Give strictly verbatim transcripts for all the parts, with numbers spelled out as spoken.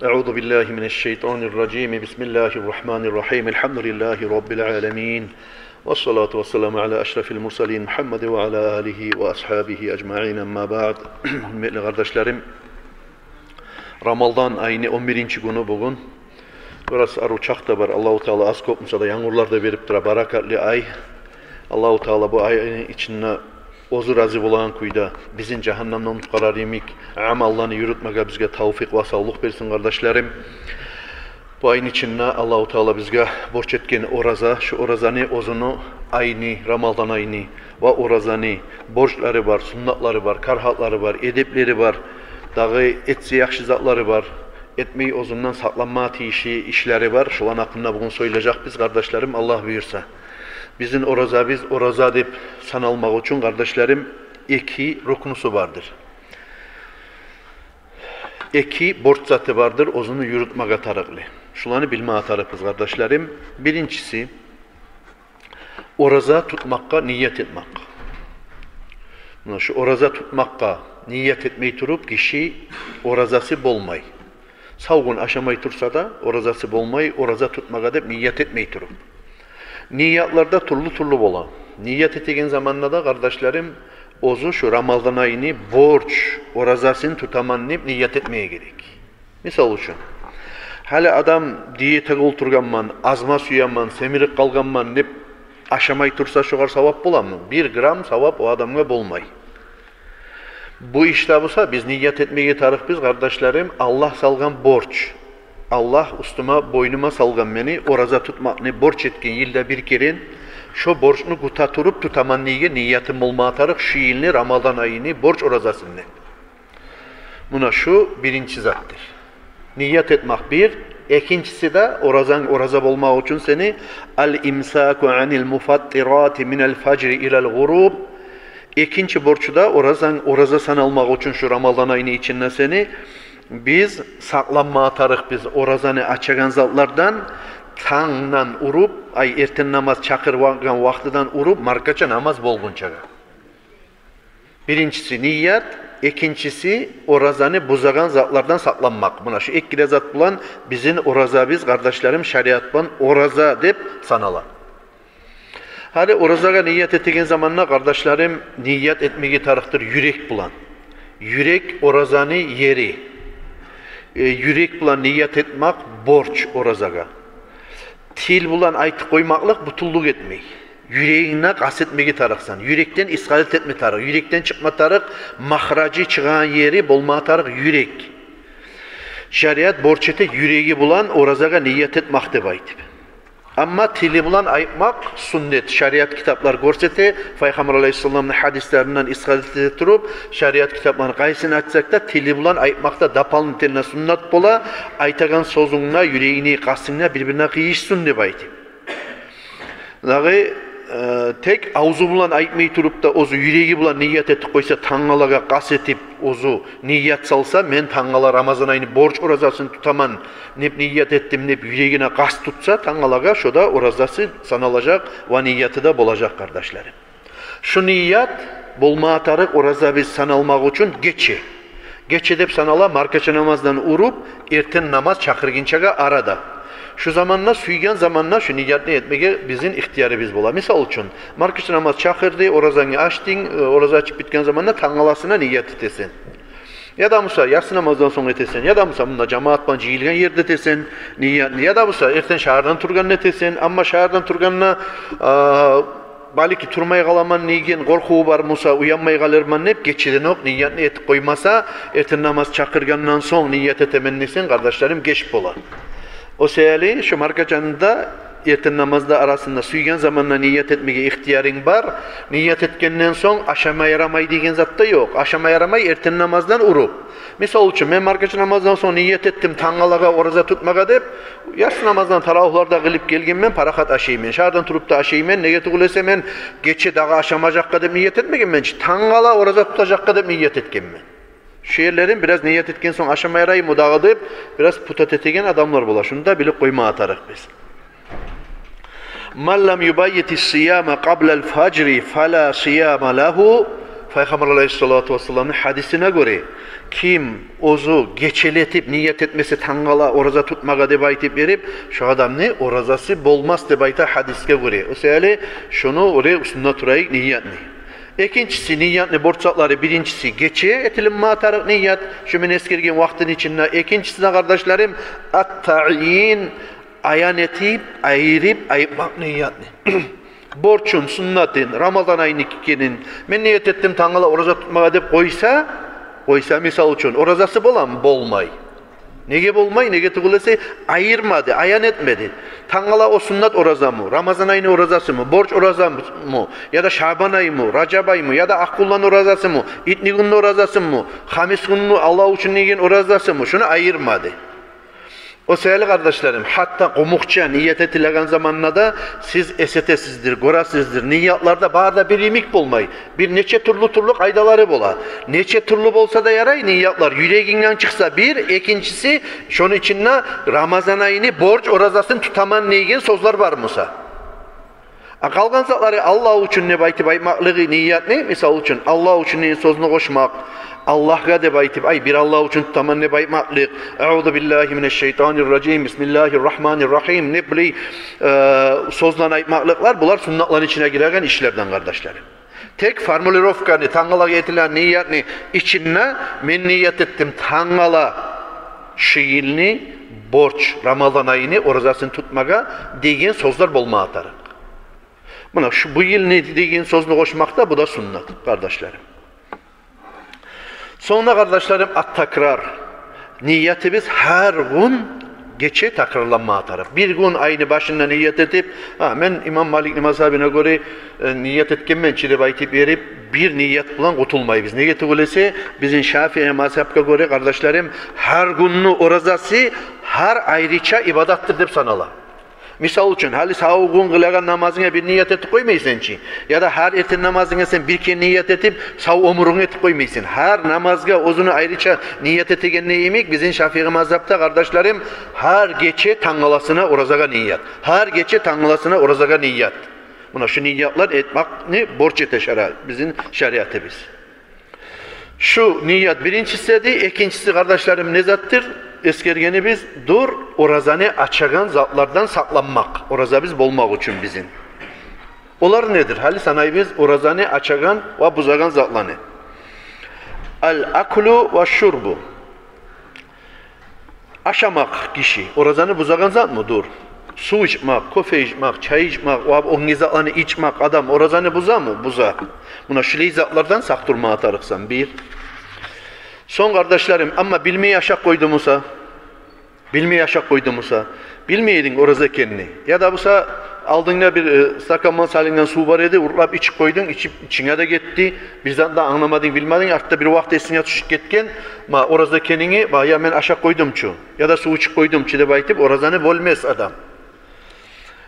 أعوذ بالله من الشيطان الرجيم. بسم الله الرحمن الرحيم. الحمد لله رب العالمين. والصلاة والسلام على أشرف المرسلين محمد وعلى آله وأصحابه أجمعين. أما بعد. Гьюрметли къардашларым, Рамазан айны он биринчи гюню бугюн. Бираз арив чакъ да бар. Аллагьу Таала аз-кёп буса да янгурлар да берип тура, баракатлы ай. Аллагьу Таала бу айны ичинде оьзю рази болагъан кюйде бизин жагьаннемден къутгъарар йимик амалланы юрютмеге бизге тавфикъ ва савлукъ берсин, къардашларым. Бу айны ичинде Аллагьу Таала бизге борч этген ораза, шу оразаны оьзюню айны, Рамазан айны, ва оразаны борчлары бар, суннатлары бар, карагьатлары бар, эдеплери бар, дагъы этсе яхшы затлары бар, этмей оьзюнден сакъланма тийишли ишлери бар. Шуланы гьакъында бугюн сёйлежекбиз, къардашларым, Аллагь буюрса. Бизин оразабыз ораза деп саналмакъ учун, къардашларым, эки рукнусу бардыр. Эки борч заты бардыр оьзюню юрютмеге тарыкълы. Шуланы билмеге тарыкъбыз, къардашларым. Биринчиси, ораза тутмакъгъа ният этмек. Муна шу ораза тутмакъгъа ният этмей туруп, гиши оразасы болмай. Сав гюн ашамай турса да, оразасы болмай, ораза тутмагъа деп ният этмей туруп. Ниятлар да тюрлю-тюрлю бола. Ният этеген заманда да, къардашларым, оьзю шу Рамазан айны борч оразасын тутаман деп ният этмеге герек. Мисал учун, гьали адам диетагъа олтургъанман, азма сюемен, семирип къалгъанман деп ашамай турса, шогъар савап боламы? Бир грамм савап о адамгъа болмай. Бу ишде буса биз ният этмеге тарыкъбыз, къардашларым, Аллагь салгъан борч. Аллагь уьстюме, бойнума салгъан мени, ораза тутмакъны борч этген йылда бир керен, шо борчну гюте туруп тутаман деген ниятым болмагъа тарыкъ, шу йылны Рамазан айыны борч оразасын деп. Муна шу биринчи затдыр. Ният этмек бир. Экинчиси де, оразанг ораза болмакъ учун сени, الإمساك عن المفطرات من الفجر إلى الغروب. Экинчи борчу да, оразанг ораза саналмакъ учун шу Рамазан айыны ичинде сени, биз сакъланмагъа тарыкъбыз оразаны ачагъан затлардан, тангдан уруп, ай, эртен намаз чакъыргъан вакътиден уруп, маркача намаз болгъунчагъа. Биринчиси ният, экинчиси оразаны бузагъан затлардан сакъланмакъ. Муна шу эки де зат булан бизин оразабыз, къардашларым, шариат булан ораза деп санала. Гьали оразагъа ният этеген заманда, къардашларым, ният этмеге тарыкъдыр юрек булан. Юрек оразаны ери. Э, юрек булан ният этмек борч оразагъа. Тил булан айтып къоймакълыкъ бютюнлюк этмей. Юрегингде къаст этмеге тарыкъсан. Юрекден исхарат этме тарыкъ. Юрекден чыкъма тарыкъ, махражы, чыгъагъан ери болма тарыкъ юрек. Шариат борч эте юреги булан оразагъа ният этмек деп айтып. Амма тили булан айтмакъ суннат. Шариат китаплар гёрсете, Пайхаммар алайгьиссаламны гьадислеринден исхарат эте туруп, шариат китапланы къайсын ачсакъ да, тили булан айтмакъ да дополнительно суннат бола, айтагъан сёзюнг де, юрегингни, къастынг да бир-бирине къыйышсын деп айтып. Дагъы, э, тек авзу булан айтмай туруп да, оьзю юреги булан ният этип къойса, тангалагъа къаст этип, оьзю ният салса, мен тангала Рамазан айыны борч оразасын тутаман деп ният этдим деп юрегине къаст тутса, тангалагъа, шо да оразасы саналажакъ ва нияты да болажакъ, къардашларым. Шу ният болма тарыкъ оразабыз саналмакъ учун гече. Гече деп санала маркача намаздан уруп, эртен намаз чакъыргъынчагъа арада. Шу заманда, сюйген заманда шу ниятны этмеге бизин ихтиярыбыз бола. Мисал учун, маркача намаз чакъырды, оразангны ачдынг, э, ораза ачып битген заманда тангаласына ният этесен. Яда буса яссы намаздан сонг этесен, яда буса мунда жамаат булан жыйылгъан ерде этесен ниятны, яда буса эртен шагьардан тургъанда этесен, амма шагьардан тургъанда, а, балики турмай къаламан деген къоркъуву бар буса, уянмай къалырман деп, гечеден окъ ниятны этип къоймаса, эртен намаз чакъыргъандан сонг ният этемен десенг, къардашларым, геч бола. О саялы шу маркачаны да эртен намазда арасында сюйген заманда ният этмеге ихтиярынг бар. Ният этгенден сонг ашама ярамай деген зат да ёкъ. Ашама ярамай эртен намаздан уруп. Мисал учун, мен маркача намаздан сонг ният этдим тангалагъа ораза тутмагъа деп, яссы намаздан таравигьлер де къылып гелгенмен, парахат ашайман, шагьардан туруп да ашайман. Неге тюгюл эсе, мен гече дагъы ашамажакъгъа деп ният этмегенмен чи, тангала ораза тутажакъгъа деп ният этгенмен. Шу ерлерин бираз ният этген сонг ашама яраймы дагъы деп, бираз путать этеген адамлар бола. Шуну да билип къоймагъа тарыкъбыз. من لم يبيت الصيام قبل الفجر فلا صيام له. Пайхаммар алайгьиссалату вассаламны гьадисине гёре, Ким оьзю гечелетип ният этмесе тангала ораза тутмагъа деп айтып берип, шо адамны оразасы болмас деп айта гьадисге гёре. О саялы шуну оьре уьстюнде турайыкъ ниятны. Экинчиси, ниятны борч затлары: биринчиси, гече этилинме тарыкъ ният, шо мен эсгерген вакътини ичинде. Экинчиси де, къардашларым, ат-таъйин, аян этип, айырып айтмакъ ниятны. Борчун, суннатын, Рамазан айны экенин, мен ният этдим тангала ораза тутмагъа деп къойса, къойса, мисал учун, оразасы боламы? Болмай. Неге болмай? Неге тюгюл эсе, айырмады, аян этмеди. Тангала о суннат оразамы, Рамазан айны оразасымы, борч оразамы, яда Шабан аймы, Ражаб аймы, яда Акъ гюнлени оразасымы, итни гюнню оразасымы, хамис гюнню Аллагь учун деген оразасымы, шуну айырмады. О саялы, къардашларым, гьатта къумукъча ният этилеген заманда да сиз эс этесиздир, гёресиздир, ниятларда бары да бир йимик болмай. Бир нече тюрлю-тюрлю къайдалары бола. Нече тюрлю болса да ярай, ниятлар юрегингден чыкъса бир, экинчиси, шону ичинде Рамазан айны борч оразасын тутаман деген сёзлер бар буса. А къалгъан затлары Аллагь учун деп айтып айтмакълыгъы ниятны, мисал учун, Аллагь учун деген сёзню къошмакъ, Аллагьгъа деп айтып, ай, бир Аллагь учун тутаман деп айтмакълыкъ, «Аузу биллагьи минаш-шайтанир-ражим, бисмиллагьир-рагьманир-рагьим», не билей, э, сёзлени айтмакълыкълар, булар суннатланы ичине гиреген ишлерден, къардашларым. Тек формулировканы, тангалагъа этилген ниятны ичинде мен ният этдим тангала шу йылны борч Рамазан айны оразасын тутмагъа деген сёзлер болма тарыкъ. Муна шу бу йылны деген сёзню къошмакъда, бу да суннат, къардашларым. Сонг да, къардашларым, ат-такрар. Ниятыбыз гьар гюн гече такрарланма тарыкъ. Бир гюн айны башында ният этип, «А, мен имам Маликни мазгьабына гёре, э, ният этгенмен чи» деп айтып берип, бир ният булан къутулмайбыз. Неге тюгюл эсе, бизин Шафии мазгьабгъа гёре, къардашларым, гьар гюнню оразасы гьар айрыча ибадатдыр деп санала. Мисал учун, гьали сав гюн къылагъан намазынга бир ният этип къоймайсан чы, яда гьар эртен намазынга сен бир керен ният этип, сав оьмюрюнг этип къоймайсан. Гьар намазгъа оьзюню айрыча ният этегенде йимик, бизин Шафии мазгьабда, къардашларым, гьар гече тангаласына оразагъа ният. Гьар гече тангаласына оразагъа ният. Муна шу ниятлар этмекни борч эте шари-, бизин шариатыбыз. Шу ният биринчиси эди. Экинчиси, къардашларым, не затдыр? Эсгергенибиз дур, оразаны ачагъан затлардан сакъланмакъ, оразабыз болмакъ учун бизин. Олар недир? Гьали санайбыз оразаны ачагъан ва бузагъан затланы. Ал-аклу ва шурбу. Ашамакъ гиши оразаны бузагъан затмы? Дур. Сув ичмек, кофе ичмек, чай ичмек ва оьнге затланы ичмек адам оразаны бузамы? Буза. Муна шулай затлардан сакъ турма тарыкъсан, бир. Сонг, къардашларым, амма билмей ашап къойду буса, билмей ашап къойду буса, билмей эдинг ораза экенни, яда буса алдынгда бир, э, стакан булан салынгъан сув бар эди, уртлап ичип къойдунг, ичип, ичинге де гетди, бир затны да англамадынг, билмединг, артда бир вакъти эсинге тюшюп гетген, ма, ораза экенинги, ма, я мен ашап къойдум чу, яда сув ичип къойдум чу деп айтып, оразаны бёлмес адам.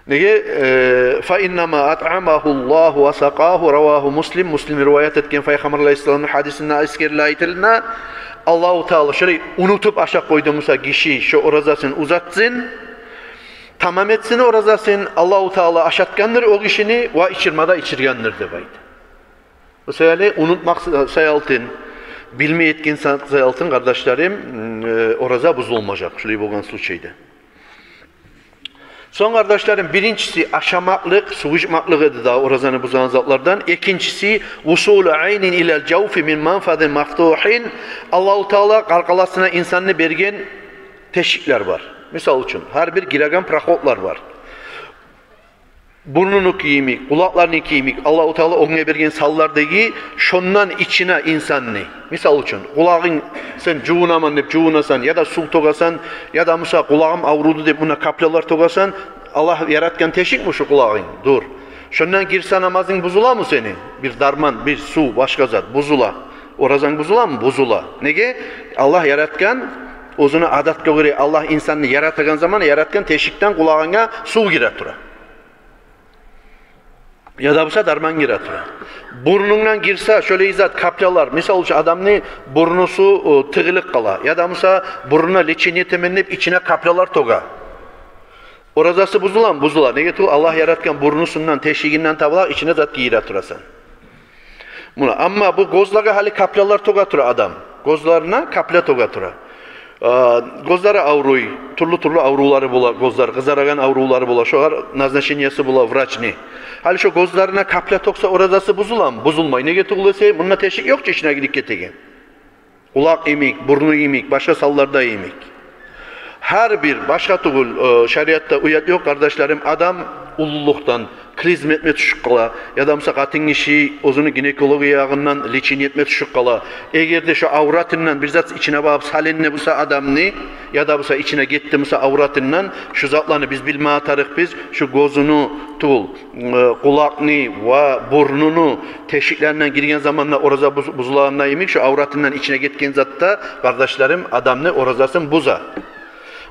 Неге? Э, «Фа иннама атъамагьуллагьу ва сакъагьу», равагьу Муслим, Муслим риваят этген Пайхаммар алайгьиссаламны гьадисинде эсгериле, айтылына, Аллагьу Таала шолай унутуп ашап къойду буса гиши, шо оразасын узатсын, тамам этсин оразасын, Аллагьу Таала ашатгъандыр о гишини ва ичирме де ичиргендир деп айта. О саялы унутмакъ са-, саялтын, билмей этген са-, саялтын, къардашларым, э, ораза бузулмажакъ шулай болгъан случайда. Сонг, къардашларым, биринчиси ашамакълыкъ, сув ичмеклик эди дагъы оразаны бузагъан затлардан. Экинчиси, вусулу айнин илал жавфи мин манфазин мафтугьин. Аллагьу Таала къаркъарасына инсанны берген тешиклер бар. Мисал учун, гьар бир гиреген проходлар бар. Бурнуну кийимик, къулакъларыны кийимик, Аллагьу Таала онга берген санлардагъы, шондан ичине инсанны. Мисал учун, къулагъынг сен жувунаман деп жувунасан, яда сув тёгесен, яда буса къулагъым авруду деп муна каплялар тёгесен, Аллагь яратгъан тешикми шу къулагъынг? Дур. Шондан гирсе намазынг бузуламы сени? Бир дарман, бир сув, башгъа зат бузула. Оразанг бузуламы? Бузула. Неге? Аллагь яратгъан, оьзюню адатгъа гёре Аллагь инсанны яратагъан заман яратгъан тешикден къулагъынга сув гире тура. Яда буса дарман гире тура. Бурнунгдан гирсе шолай зат, каплялар, мисал учун, адамны бурнусу, о, тыгъылып къала, яда буса бурнуна лечение этемен деп ичине каплялар тёге. Оразасы бузуламы? Бузула. Неге тюгюл, Аллагь яратгъан бурнусундан, тешигинден табалакъ ичине зат гире турасан. Муна, амма бу гёзлеге гьали каплялар тёге тура адам. Гёзлерине капля тока тура. Э, гёзлери авруй, тюрлю-тюрлю аврувлары бола, гёзлер, къызарагъан аврувлары бола, шогъар назначениеси бола врачны. Гьали шо гёзлерине капля токса, оразасы бузуламы? Бузулмай. Неге тюгюл эсе, мунда тешик ёкъ чу ичине гирип гетеген. Къулакъ йимик, бурну йимик, башгъа санлар да йимик. Гьар бир башгъа тюгюл, э, шариатда уят ёкъ, къардашларым, адам уллулукъдан клизма этме тюшюп къала, яда буса къатын гиши оьзюню гинекология ягъындан лечение этме тюшюп къала. Эгер де шо авратындан бир зат ичине багъып салынды буса адамны, яда буса ичине гетди буса авратындан, шу затланы биз билме тарыкъбыз, шу гёзюню тюгюл, э, къулакъны ва бурнуну тешиклеринден гирген заманда ораза буз-, бузулагъанда йимик, шо авратындан ичине гетген зат да, къардашларым, адамны оразасын буза.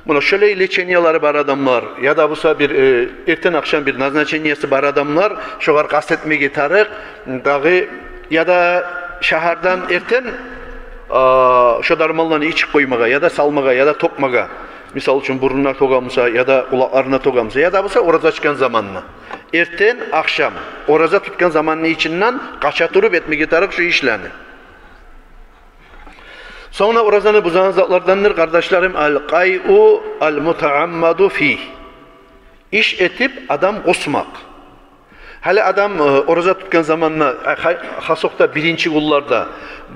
Муна шолай лечениялары бар адамлар, яда буса бир, э, эртен-ахшам бир назначениеси бар адамлар, шогъар къаст этмеге тарыкъ, дагъы, яда шагьардан эртен, а, шо дарманланы ичип къоймагъа, яда салмагъа, яда тёкмеге. Мисал учун, бурнуна тёге буса, яда къулакъларына тёге буса, яда буса ораза ачгъан заманына. Эртен-ахшам, ораза тутгъан заманны ичинден къача туруп этмеге тарыкъ шу ишлени. Сонг да оразаны бузагъан затлардандыр, къардашларым, аль-къайъу аль-мутаъаммаду фигь. Иш этип адам къусмакъ. Гьали адам, э, ораза тутгъан заманда, э, ха-, хасокъда биринчи гюнлерде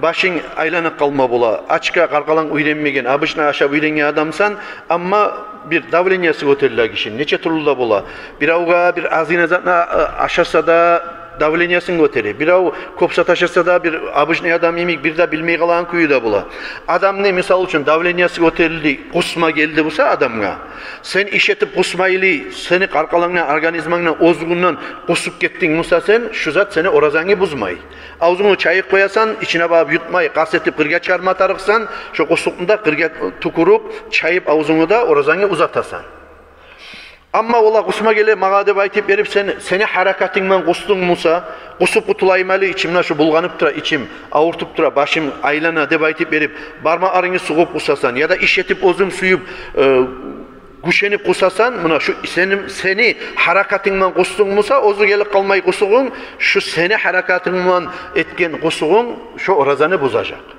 башынг айланып къалма бола. Ачгъа, къаркъаранг уьйренмеген, обычно ашап уьйренген адамсан, амма бир давлениеси гётериле гишини. Нече тюрлю де бола. Биревге бир азгъына затны, э, ашаса да, давлениесин гётере. Бирев кёп зат ашаса да, бир обычный адам йимик, бир де билмей къалагъан кюю де бола. Адамны, мисал учун, давлениеси гётерилди, къусма гелди буса адамгъа, сен иш этип къусмайлы, сени къаркъарангдан, организмангдан оьзюнгден къусуп гетдинг буса сен, шу зат сени оразангны бузмай. Авзунгну чайып къоясан, ичине багъып ютмай, къаст этип къыргъа чыгъарма тарыкъсан, шо къусукъну да къыргъа тюкюрюп, чайып авзунгну да, оразангны узатасан. Амма олар къусма геле магъа деп айтып берип, сен, сени гьаракатынгман къусдунг буса, къусуп къутулайым гьали, ичим муна шу булгъанып тура, ичим авуртуп тура, башым айлана деп айтып берип, бармакъларынгны сугъуп къусасан, яда иш этип оьзюнг сююп, э, гюченип къусасан, муна шу сени, сени гьаракатынгман къусдунг буса, оьзю гелип къалмай къусугъунг, шу сени гьаракатынгман этген къусугъунг шу оразаны бузажакъ.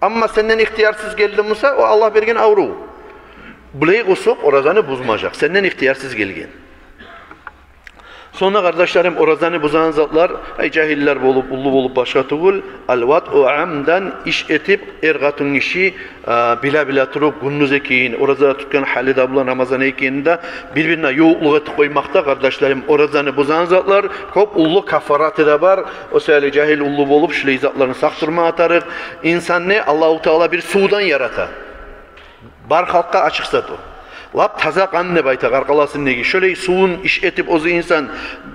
Амма сенден ихтиярсыз гелди буса, о Аллагь берген аврув. Булай къусукъ оразаны бузмажакъ, сенден ихтиярсыз гелген. Сонг да, къардашларым, оразаны бузагъан затлар, ай, жагьиллер болуп, уллу болуп, башгъа тюгюл, аль-ватъу амдан, иш этип, эр-къатын гиши, а, биле-биле туруп, гюндюз экенин, ораза тутгъан гьалы да булан, Рамазан экенин де, бир-бирине ювукълукъ этип къоймакъ да, къардашларым, оразаны бузагъан затлар, кёп уллу каффараты да бар. О саялы жагьил уллу болуп, шулай затлардан сакъ турма тарыкъ. Инсанны Аллагьу Таала бир сувдан ярата. Бар халкъгъа ачыкъ зат о. Лап таза къан деп айта къаркъарасындагъы. Шолай сувун иш этип, оьзю инсан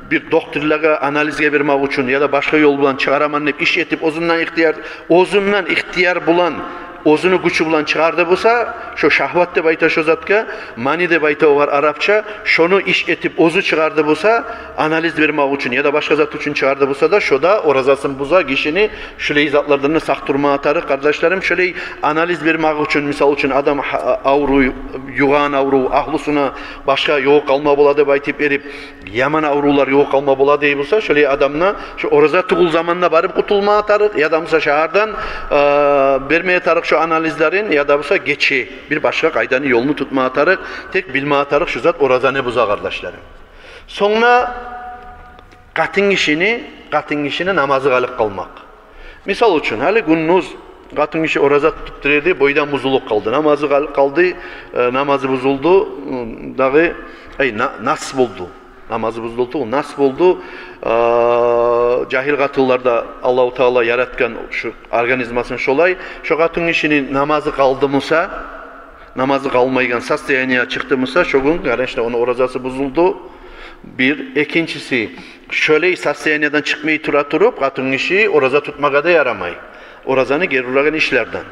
бир докторлагъа анализге бермек учун яда башгъа ёл булан чыгъараман деп иш этип, оьзюнден ихтияр, оьзюнден ихтияр булан, оьзюню гючю булан чыгъарды буса, шо шагьват деп айта шо затгъа, мани деп айта огъар арапча, шону иш этип оьзю чыгъарды буса, анализ бермек учун яда башгъа зат учун чыгъарды буса да, шо да оразасын буза гишини. Шулай затлардан да сакъ турма тарыкъ, къардашларым. Шолай анализ бермек учун, мисал учун, адам гьа-, аврув, югъагъан аврув, агьлюсюне башгъа югъуп къалма бола деп айтып берип, яман аврувлар югъуп къалма бола дей буса, шолай адамны шо ораза тюгюл заманда барып къутулма тарыкъ, яда буса шагьардан, э, берме тарыкъ шо анализлерин, яда буса гече бир башгъа къайданы, ёлну тутма тарыкъ, тек билме тарыкъ, шо зат оразаны буза, къардашларым. Сонг да къатын гишини, къатын гишини намазы къалып къалмакъ. Мисал учун, гьали гюндюз къатын гиши ораза тутуп тура эди, бойдан бузулуп къалды. Намазы къалып къалды, э, намазы бузулду, м, дагъы, ай, на-, нас болду. Намазы бузулду, нас болду. Э, жагьил къатынлар да, Аллагьу Таала яратгъан шу организмасын шолай. Шо къатын гишини намазы къалды буса, намазы къалмайгъан состояние чыкъды буса, шо гюн, конечно, ону оразасы бузулду. Бир, экинчиси, шолай состояниеден чыкъмай тура туруп, къатын гиши ораза тутмагъа да ярамай. Оразаны гери урагъан ишлерден.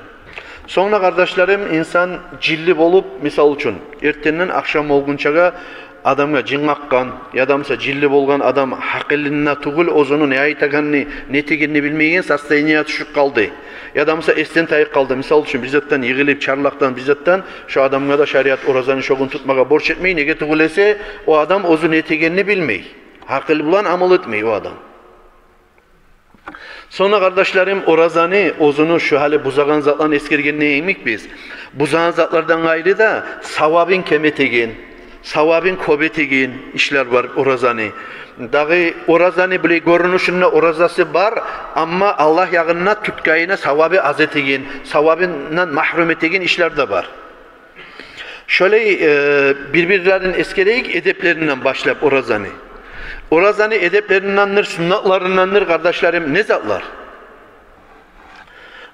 Сонг да, къардашларым, инсан жинли болуп, мисал учун, эртенден ахшам болгъунчагъа адамгъа жин къакъгъан, яда буса жинли болгъан адам гьакъылында тюгюл, оьзюню не айтагъанны, не этегенни билмейген состояниеге тюшюп къалды. Яда буса эсден тайып къалды. Мисал учун, бир затдан йыгъылып, чарлакъдан, бир затдан, шо адамгъа да шариат оразаны шо гюн тутмагъа борч этмей, неге тюгюл эсе, о адам оьзю не этегенни билмей. Гьакъыл булан амал этмей о адам. Сонг да, къардашларым, оразаны оьзюню шу гьали бузагъан затланы эсгергенде йимик биз, бузагъан затлардан къайры да савабын кем этеген, савабын кёп этеген ишлер бар оразаны. Дагъы оразаны булай гёрюнюшюнде оразасы бар, амма Аллагь ягъында тутгъанына савабы аз этеген, савабындан магьрюм этеген ишлер де бар. Шолай, э, бир-бирлерин эсгерейик, эдеплеринден башлап оразаны. Оразаны эдеплериндендир, суннатларындандыр, къардашларым, не затлар?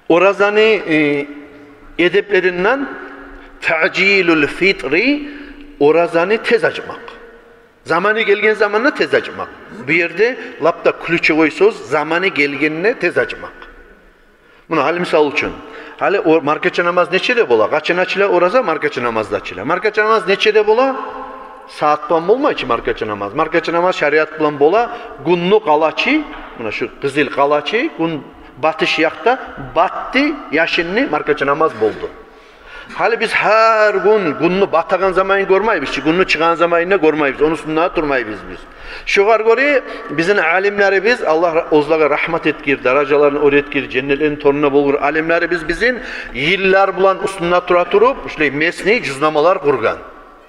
Оразаны, э, эдеплеринден таъжилул фитри, оразаны тез ачмакъ. Заманы гелген заманда тез ачмакъ. Бу ерде лап да ключевой сёз, заманы гелгенде тез ачмакъ. Муна гьали мисал учун, гьали о маркача намаз нечеде бола? Къачан ачыла ораза? Маркача намазда ачыла. Маркача намаз нечеде бола? Сагьат булан болмай чы маркача намаз. Маркача намаз шариат булан бола. Гюнню къалачы, муна шу къызыл къалачы, гюн батыш якъда батды, яшынды, маркача намаз болду. Гьали биз гьар гюн гюнню батагъан заманын гёрмейбиз чи, гюнню чыгъагъан заманын да гёрмейбиз, ону уьстюнде турмайбыз биз. Шогъар гёре бизин алимлерибиз, Аллагь ра-, оьзлеге рагьмат этгир, даражаларын оьр этгир, женнетлени торунда болгъур алимлерибиз бизин йыллар булан уьстюнде тура туруп, шулай местный жюзнамалар къургъан.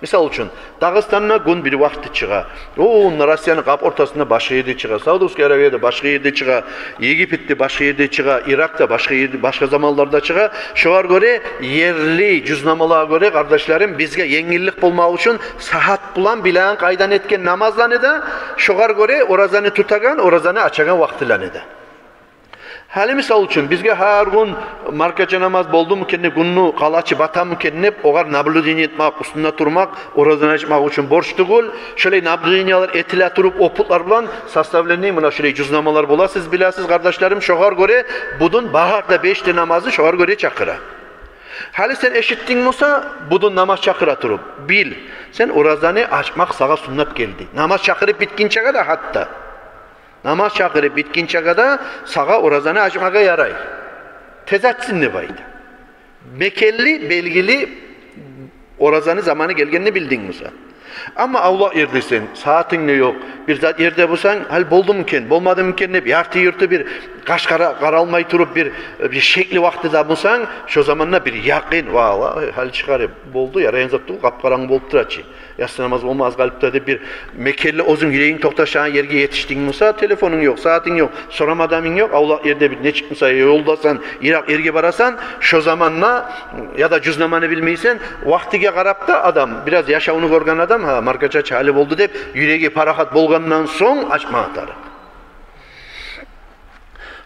Мисал учун, Дагъыстанда гюн бир вакъти чыгъа. О, онда Россияны къап ортасында башгъа ерде чыгъа, Саудовский Аравияда башгъа ерде чыгъа, Египетде башгъа ерде чыгъа, Иракъда башгъа ерде, башгъа заманларда чыгъа. Шогъар гёре, ерли жюзнамалагъа гёре, къардашларым, бизге енгиллик болмакъ учун сагьат булан билеген къайдан этген намазланы да, шогъар гёре оразаны тутагъан, оразаны ачагъан вакътиланы да. Гьали мисал учун, бизге гьар гюн маркача намаз болдуму экен деп, гюнню къалачы батамы экен деп, огъар наблюдение этмек, уьстюнде турмакъ оразаны ачмакъ учун борч тюгюл. Шолай наблюдениялар этиле туруп, опытлар булан составленный муна шолай жюзнамалар бола, сиз билесиз, къардашларым, шогъар гёре будун багъар да беш де намазны шогъар гёре чакъыра. Гьали сен эшитдинг буса, будун намаз чакъыра туруп, бил, сен оразаны ачмакъ сагъа суннат гелди. Намаз чакъырып битгинчеге де гьатта. Намаз чакъырып битгинчеге де сагъа оразаны ачмагъа ярай. Тез ачсын деп айта. Мекенли, белгили оразаны заманы гелгенни билдинг буса. Амма авлакъ ердесен, сагьатынг да ёкъ, бир зат ерде бусанг, гьали болдуму экен, болмадымы экен деп, ярты-юрту бир къаш къара-, къаралмай туруп, бир, бир шекли вакътиде бусанг, шо заманда бир якъин, валлагь, гьали чыгъар, болду, ярайгъан зат тюгюл, къап-къарангы болуп тура чы. Яссы намаз болма аз къалыпты деп, бир мекенли оьзюнг юрегинг токъташагъан ерге етишдинг буса, телефонунг ёкъ, сагьатынг ёкъ, сорама адамынг ёкъ, авлакъ ерде бир нечик буса ёлдасан, йыракъ ерге барасан, шо заманда яда жюзнаманы билмейсен, вакътиге къарап да адам, бираз яшавну гёрген адам, гьа, маркача чы гьали болду деп, юреги парахат болгъандан сонг ачмагъа тарыкъ.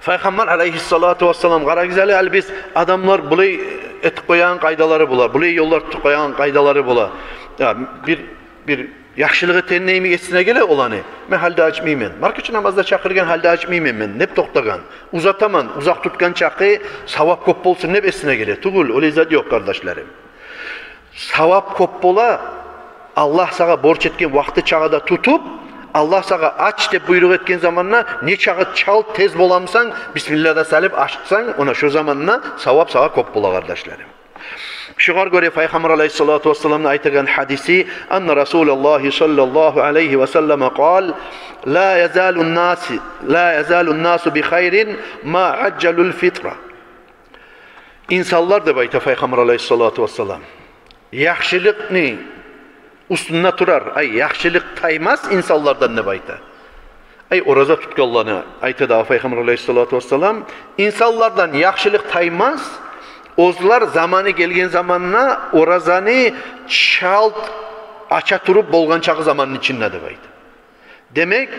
Пайхаммар алайгьиссалату вассалам, къарагъыз гьали, гьали биз, адамлар булай этип къоягъан къайдалары бола, булай ёллар тутуп къоягъан къайдалары бола. Я, бир, бир яхшылыгъы теннейми эсине геле оланы. Мен гьали де ачмайман. Маркача намазда чакъыргъан, гьали де ачмайман мен деп токътагъан. Узатаман, узакъ тутгъан чакъы савап кёп болсун деп эсине геле. Тюгюл, олай зат ёкъ, къардашларым. Савап кёп бола, Аллагь сагъа борч этген вакъти чагъы да тутуп, Аллагь сагъа ач деп буйрукъ этген заманда, не чагъы чалт тез боламысан, бисмилла да салып ачсанг, она шо заманда савап сагъа кёп бола, къардашларым. Шогъар гёре Пайхаммар алайгьиссалату вассаламны айтагъан гьадиси, анна Расулаллагьи саллаллагьу алайгьи ва саллама къал: «Ла язалу ннасу, ла язалу ннасу би хайрин ма ажжалул фитра». Инсанлар, деп айта Пайхаммар алайгьиссалату вассалам, яхшылыкъны уьстюнде турар, ай, яхшылыкъ таймас инсанлардан, деп айта. Ай, ораза тутгъанланы айта дагъы Пайхаммар алайгьиссалату вассалам, инсанлардан яхшылыкъ таймас, оьзлер заманы гелген заманда оразаны чалт ача туруп болгъан чакъы заманны ичинде, деп айта. Демек,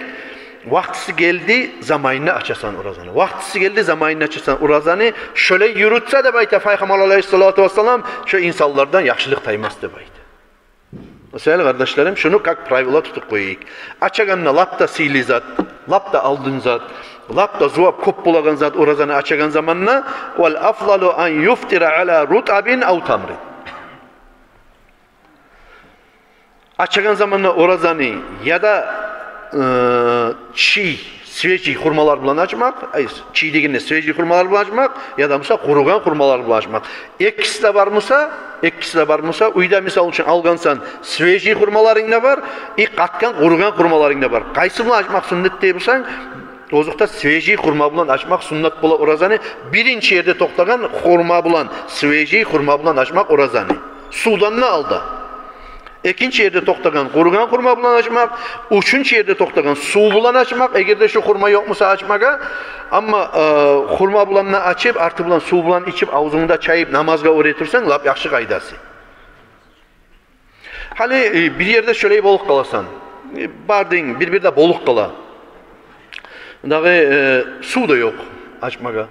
вакътиси гелди, заманында ачасан оразаны. Вакътиси гелди, заманында ачасан оразаны. Шолай юрютсе, деп айта Пайхаммар алайгьиссалату вассалам, шо инсанлардан яхшылыкъ таймас, деп айта. Масала, къардашларым, шуну как правило тутуп къояйыкъ. Ачагъанда лап да сыйлы зат, лап да алдын зат, лап да зувап кёп болагъан зат оразаны ачагъан заманда, вал афзалу ан юфтира ала рутабин ав тамрин. Ачагъан заманда оразаны яда, э, чий, свежий хурмалар булан ачмакъ, ай, чий дегенде свежий хурмалар булан ачмакъ, яда буса къуругъан хурмалар булан ачмакъ. Экиси де бар буса, экиси де бар буса, уьйде, мисал учун, алгъансан, свежий хурмаларынг да бар, и къатгъан, къуругъан хурмаларынг да бар. Къайсы булан ачмакъ суннат дей бусанг, Озокъда, свежий хурма булан ачмакъ суннат бола оразаны. Биринчи ерде токътагъан хурма булан, свежий хурма булан ачмакъ оразаны. Сувдан да алда. Экинчи ерде токътагъан къуругъан хурма булан ачмакъ. Уьчюнчю ерде токътагъан сув булан ачмакъ, эгер де шу хурма ёкъ буса ачмагъа. Амма, э, хурма булан да ачып, арты булан сув булан ичип, авзунгну да чайып, намазгъа оьре турсанг, лап яхшы къайдасы. Гьали, э, бир ерде шолай болуп къаласан. Э, бардынг, бир-бирде болуп къала. Дагъы, э, сув да ёкъ ачмагъа.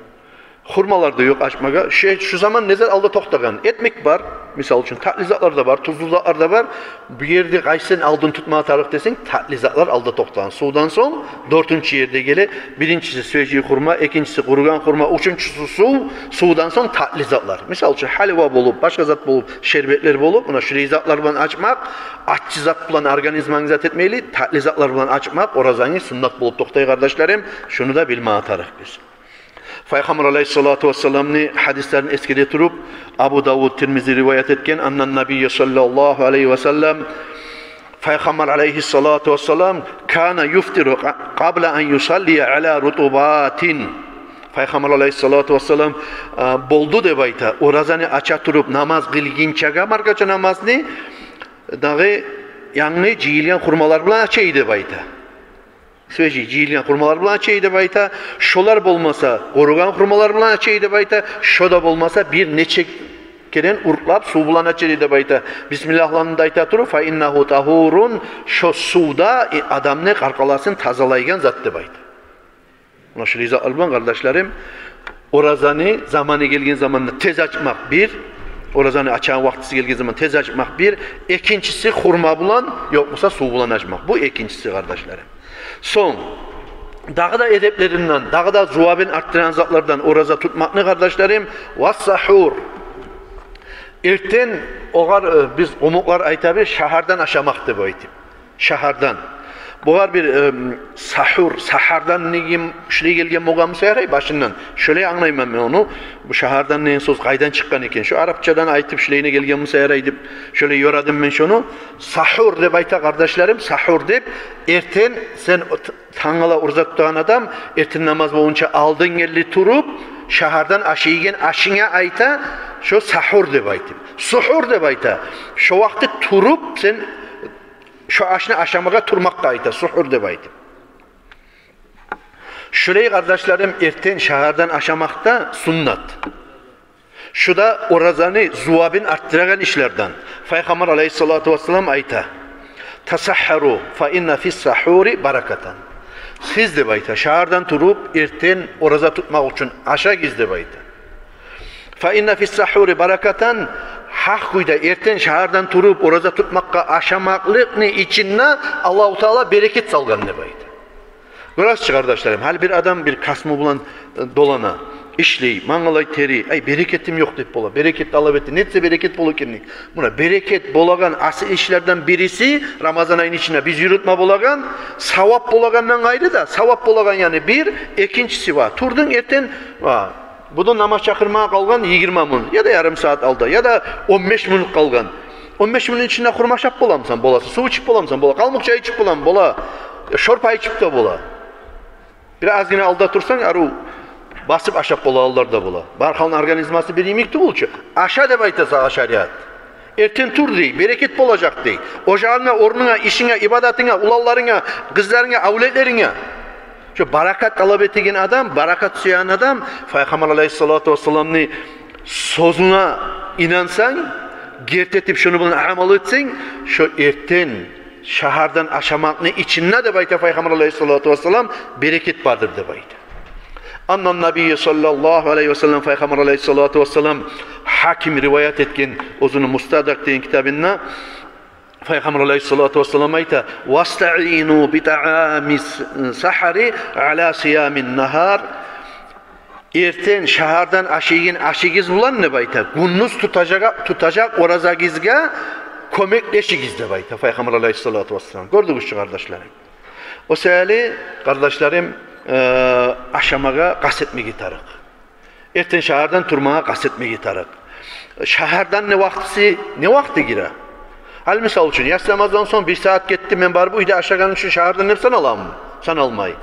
Хурмалар да ёкъ ачмагъа. Шу, шу заман не зат алда токътагъан? Этмек бар, мисал учун, татли затлар да бар, тузлу затлар да бар. Бу ерде къайсын алдын тутма тарыкъ десенг, татли затлар алда токътагъан. Сувдан сонг дёртюнчю ерде геле. Биринчиси свежий хурма, экинчиси къуругъан хурма, уьчюнчюсю сув, сувдан сонг татли затлар. Мисал учун, гьалива болуп, башгъа зат болуп, шербетлер болуп, муна шулай затлар булан ачмакъ, аччы зат булан организманг зат этмейли, татли затлар булан ачмакъ оразангны суннат болуп токътай, къардашларым. Шуну да билме тарыкъ биз. Пайхаммар алайгьиссалату вассаламны гьадислерин эсгере туруп, Абу Давуд, Тирмизи риваят этген, аннан набийя саллаллагьу алайгьи ва саллам, Пайхаммар алайгьиссалату вассалам, кана юфтиру къа-, къабла ан юсаллия ала рутубатин. Пайхаммар алайгьиссалату вассалам, а, болду деп айта, оразаны ача туруп, намаз къылгъынчагъа, маркача намазны, дагъы янгы жыйылгъан хурмалар булан ача эди деп айта. Свежий жыйылгъан хурмалар булан ача эди деп айта. Шолар болмаса, къуругъан хурмалар булан ача эди деп айта. Шо да болмаса, бир нече керен уртлап сув булан ача эди деп айта. Бисмиллагьланы да айта туруп, фа иннагьу тагьурун, шо сув да, э, адамны къаркъарасын тазалайгъан зат деп айта. Муна шулай затлар булан, къардашларым, оразаны заманы гелген заманда тез ачмакъ бир, оразаны ачагъан вакътиси гелген заман тез ачмакъ бир, экинчиси хурма булан, ёкъ буса сув булан ачмакъ. Бу экинчиси, къардашларым. Сонг, дагъы да эдеплеринден, дагъы да зувабын артдырагъан затлардан ораза тутмакъны, къардашларым, ва сахур. Эртен огъар, э, биз къумукълар айтабыз, шагьардан ашамакъ деп айтып. Шагьардан. Бугъар бир, э, сахур, сахардан неге шулай гелген болгъан буса ярай башындан. Шолай англайман мен ону. Бу шагьардан деген сёз къайдан чыкъгъан экен? Шо арапчадан айтып, шулайына гелген буса ярай деп, шолай ёрадым мен шону. Сахур деп айта, къардашларым, сахур деп. Эртен сен о-, т-, тангала ораза тутагъан адам, эртен намаз болгъунча алдын гелди туруп, шагьардан ашайгъан ашынга айта, шо сахур деп айтып. Сухур деп айта. Шо вакъти туруп, сен шо ашны ашамагъа турмакъгъа айта, сухур деп айтып. Шулай, къардашларым, эртен шагьардан ашамакъ да суннат. Шу да оразаны зувабын артдырагъан ишлерден. Пайхаммар алайгьиссалату вассалам айта: «Тасаххару, фа инна фис сахури баракатан». Сиз, деп айта, шагьардан туруп, эртен ораза тутмакъ учун ашагъыз, деп айта. «Фа инна фис сахури баракатан», гьакъ кюйде эртен шагьардан туруп, ораза тутмакъгъа ашамакълыкъны ичинде Аллагьу Таала берекет салгъан, деп айта. Гёресиз чи, къардашларым, гьали бир адам бир касбу булан, э, долана, ишлей, мангалай тери, ай, берекетим ёкъ деп бола, берекет талап эте, нетсе берекет бола экен деп. Муна берекет болагъан асил ишлерден бириси, Рамазан айны ичинде биз юрютме болагъан, савап болагъандан къайры да, савап болагъан, яни бир, экинчиси бар. Турдунг эртен, ва буду намаз чакъырмагъа къалгъан йигирма минут, яда ярым сагьат алда, яда он беш минут къалгъан. Он беш минут ичинде хурма ашап боламысан? Боласан. Сув ичип боламысан? Бола. Къалмыкъ чай ичип боламысан? Бола. Э, шорпа ичип де бола. Бир азгъына алда турсанг, арив басып ашап болагъанлар да бола. Бар халкъны организмасы бир йимик тюгюл чю. Аша деп айта сагъа шариат. Эртен тур дей, берекет болажакъ дей. Ожагъынга, орнунга, ишинге, ибадатынга, уланларынга, къызларынга, авлетлеринге. Шо баракат талап этеген адам, баракат сюеген адам, Пайхаммар алайгьиссалату вассаламны сёзюне инансанг, герти этип шону булан амал этсенг, шо эртен шагьардан ашамакъны ичинде, деп айта Пайхаммар алайгьиссалату вассалам, берекет бардыр, деп айта. Аннан набийя саллаллагьу алайгьи ва саллам, Пайхаммар алайгьиссалату вассалам, Гьаким риваят этген оьзюню Мустадрак деген китабында, Пайхаммар алайгьиссалату вассалам айта: «Вастаину би таамис сахари ала сиямин нагьар». Эртен шагьардан ашайгъан ашыгъыз булан, деп айта, гюндюз тутажакъ, тутажакъ оразагъызгъа кёмеклешигиз, деп айта Пайхаммар алайгьиссалату вассалам. Гёрдюгюз чю, къардашларым. О саялы, къардашларым, э, ашамагъа къаст этмеге тарыкъ. Эртен шагьардан турмагъа къаст этмеге тарыкъ. Шагьардан не вакътиси, не вакъти гире? Гьали, мисал учун, яссы намаздан сонг бир сагьат гетди, мен барып уьйде ашагъаным учун шагьардан деп саналамы? Саналмай.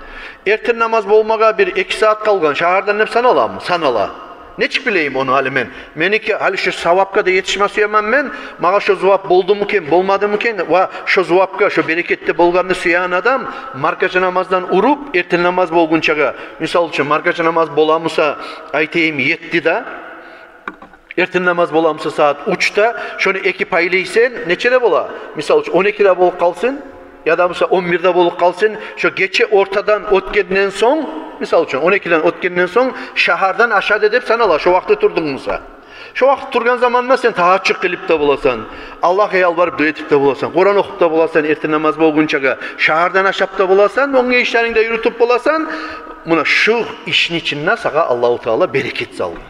Эртен намаз болмагъа бир-эки сагьат къалгъан, шагьардан деп саналамы? Санала. Нечик билейим ону гьали мен? Меники гьали шо савапгъа да етишме сюемен мен, магъа шо зувап болдуму экен, болмадымы экен, ва шо зувапгъа, шо берекетде болгъанны сюеген адам маркача намаздан уруп, эртен намаз болгъунчагъа, мисал учун, маркача намаз боламы буса, айтайым, еттиде, эртен намаз боламы буса сагьат уьчде, шону эки пайлайсан, нечеде бола? Мисал учун, он экиде болуп къалсын, яда буса он бирде болуп къалсын, шо гече ортадан оьтгенден сонг, мисал учун, он экиден оьтгенден сонг, шагьардан ашады деп санала, шо вакъти турдунг буса. Шо вакъти тургъан заманда сен тагьажжуд къылып да боласан, Аллагьгъа ялбарып дуа этип де боласан, Къуран охуп да боласан, эртен намаз болгъунчагъа шагьардан ашап да боласан, оьнге ишлеринг де юрютюп боласан. Муна шу ишни ичинде сагъа Аллагьу Таала берекет салгъан.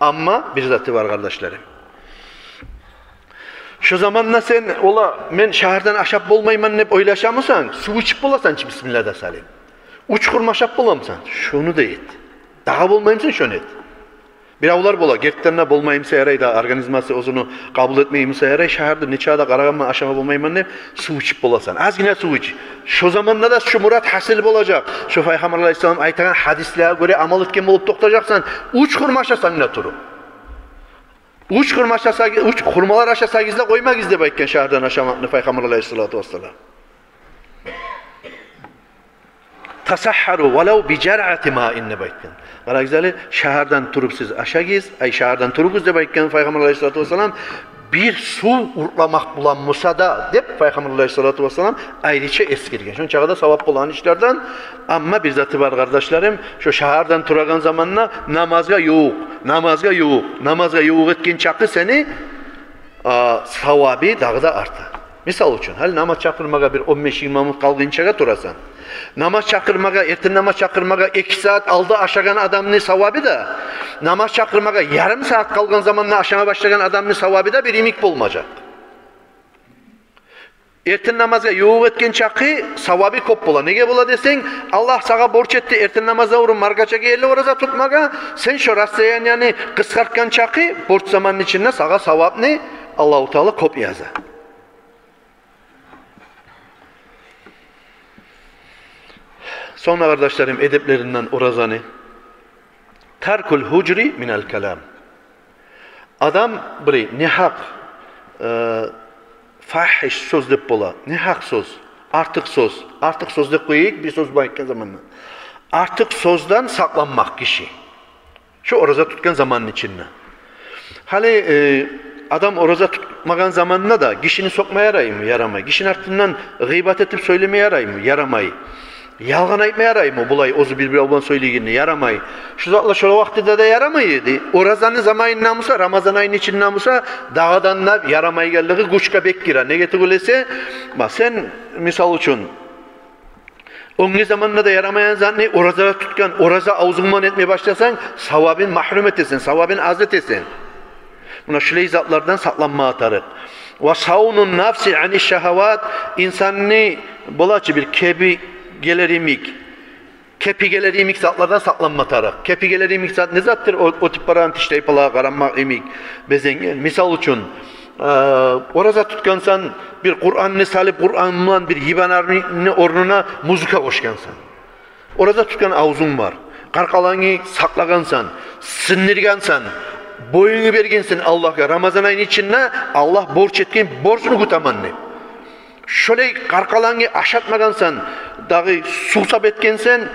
Амма бир заты бар, къардашларым. Шо заманда сен, ола, мен шагьардан ашап болмайман деп ойлашамысан, сув ичип боласан чы, бисмилла да салып. Уьч хурма ашап боламысан, шону да эт. Дагъы болмаймысан, шону эт. Биревлер бола, гертиден де болмаймыса ярай да, организмасы оьзюню къабул этмеймиса ярай, шагьарда нече де къарагъанман, ашама болмайман деп, сув ичип боласан. Азгъына сув ич. Шо заманда да шу мурат гьасил болажакъ. Шо Пайхаммар алайгьиссалам айтагъан гьадислеге гёре амал этген болуп токътажакъсан. Уьч хурма ашасанг да туруп. Уьч хурма ашасагъыз, уьч хурмалар ашасагъыз да къоймагъыз деп айтгъан шагьардан ашамакъны Пайхаммар алайгьиссалату вассалам. «Тасагьгьару валав би жаръати маин» деп айтгъан. Къарагъыз гьали, шагьардан туруп сиз ашагъыз, ай, шагьардан туругъуз деп айтгъан Пайхаммар алайгьиссалату вассалам, бир сув уртламакъ булан буса да деп Пайхаммар алайгьиссалату вассалам айрыча эсгерген. Шончагъа да савап болагъан ишлерден. Амма бир заты бар, къардашларым, шо шагьардан турагъан заманда намазгъа ювукъ, намазгъа ювукъ, намазгъа ювукъ этген чакъы сени а, савабы дагъы да арта. Мисал учун, гьали намаз чакъырмагъа бир он беш-йигирма минут къалгъынчагъа турасан. Намаз чакъырмагъа, эртен намаз чакъырмагъа эки сагьат алда ашагъан адамны савабы да, намаз чакъырмагъа ярым сагьат къалгъан заманда ашама башлагъан адамны савабы да бир йимик болмажакъ. Эртен намазгъа ювукъ этген чакъы савабы кёп бола. Неге бола десенг, Аллагь сагъа борч этди эртен намаздан бурун маркача гелип ораза тутмагъа, сен шо расстоянияны къысгъартгъан чакъы борч заманны ичинде сагъа савапны Аллагьу Таала кёп яза. Сонг да, къардашларым, эдеплеринден оразаны: «Таркул гьужри минал калам». Адам бир негьакъ, э, фагьиш сёз деп бола, негьакъ сёз, артыкъ сёз, артыкъ сёз деп къояйыкъ, бир сёз булан айтгъан заманда. Артыкъ сёзден сакъланмакъ гиши. Шо ораза тутгъан заманны ичинде. Гьали, э, адам ораза тутмагъан заманда да гишини сёкме яраймы? Ярамай. Гишини артындан гъыйбат этип сёйлеме яраймы? Ярамай. Ялгъан айтма яраймы? Булай оьзю бир-бирев булан сёйлегенде ярамай. Шу затлар шо вакътиде де ярамай эди. Оразаны заманында буса, Рамазан айны ичинде буса, дагъыдан да ярамайгъанлыгъы гючге бек гире. Неге тюгюл эсе, ма, сен, мисал учун, оьнге заманда да ярамайгъан затны ораза тутгъан, ораза авзунг булан этме башласанг, савабын магьрюм этесен, савабын аз этесен. Муна шулай затлардан сакъланмагъа тарыкъ. «Ва савнун нафси ани шагьават», инсанны бола чы бир кепи гелер йимик, кепи гелер йимик затлардан сакъланма тарыкъ. Кепи гелер йимик зат не затдыр? О, оьтюп барагъан тиштайпалагъа къарамакъ йимик, безенген. Мисал учун, э, ораза тутгъансан, бир Къуранны салып, Къуран булан бир йибанарны орнуна музыка къошгъансан. Ораза тутгъан авзунг бар, къаркъарангны сакълагъансан, сындыргъансан, боюнгну бергенсен Аллагьгъа, Рамазан айны ичинде Аллагь борч этген борчну кютемен деп. Шолай къаркъарангны ашатмагъансан, дагъы сувсап этгенсен,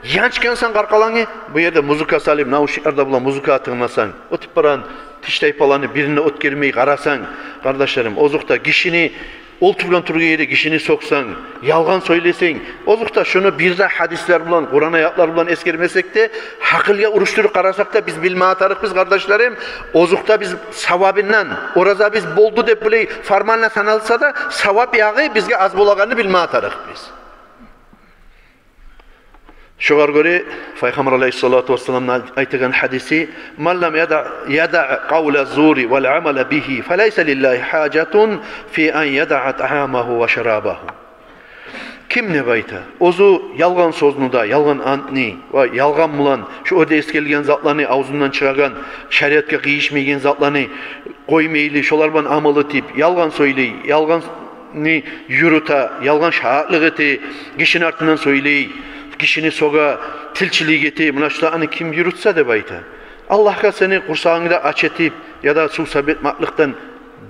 янчгъансан къаркъарангны, бу ерде музыка салып, наушниклер де булан музыка тынгласанг, оьтюп барагъан тиштайпаланы бирин де оьтгермей къарасанг, къардашларым, озокъда, гишини олтургъан-тургъан ери гишини сёксенг, ялгъан сёйлесенг, озокъда, шуну бир де гьадислер булан, Къуран аятлар булан эсгермесек де, гьакъылгъа урушдуруп къарасакъ да, биз билмеге тарыкъбыз, къардашларым, озокъда, биз савабындан, оразабыз болду деп булай формально саналса да, савап ягъы бизге аз болагъанны билмеге тарыкъбыз. Шогъар гёре Пайхаммар алайгьиссалату вассаламны айтагъан гьадиси: «Ман лам яда, яда къавла зури вал амала бигьи, фалайса лиллагьи гьажатун фи ан яда тагьамагьу ва шарабагьу». Ким, деп айта, оьзю ялгъан сёзню де, ялгъан антны ва ялгъан булан шо оьрде эсгерилген затланы авзундан чыгъаргъан, шариатгъа къыйышмайгъан затланы къоймайлы, шолар булан амал этип, ялгъан сёйлей, ялгъан юрюте, ялгъан шагьатлыкъ эте, гишини артындан сёйлей, гишини сёге, тилчилик эте, муна шуланы ким юрютсе деп айта. Аллагьгъа сени къурсагъынгны да ач этип, яда сувсап этмакълыкъдан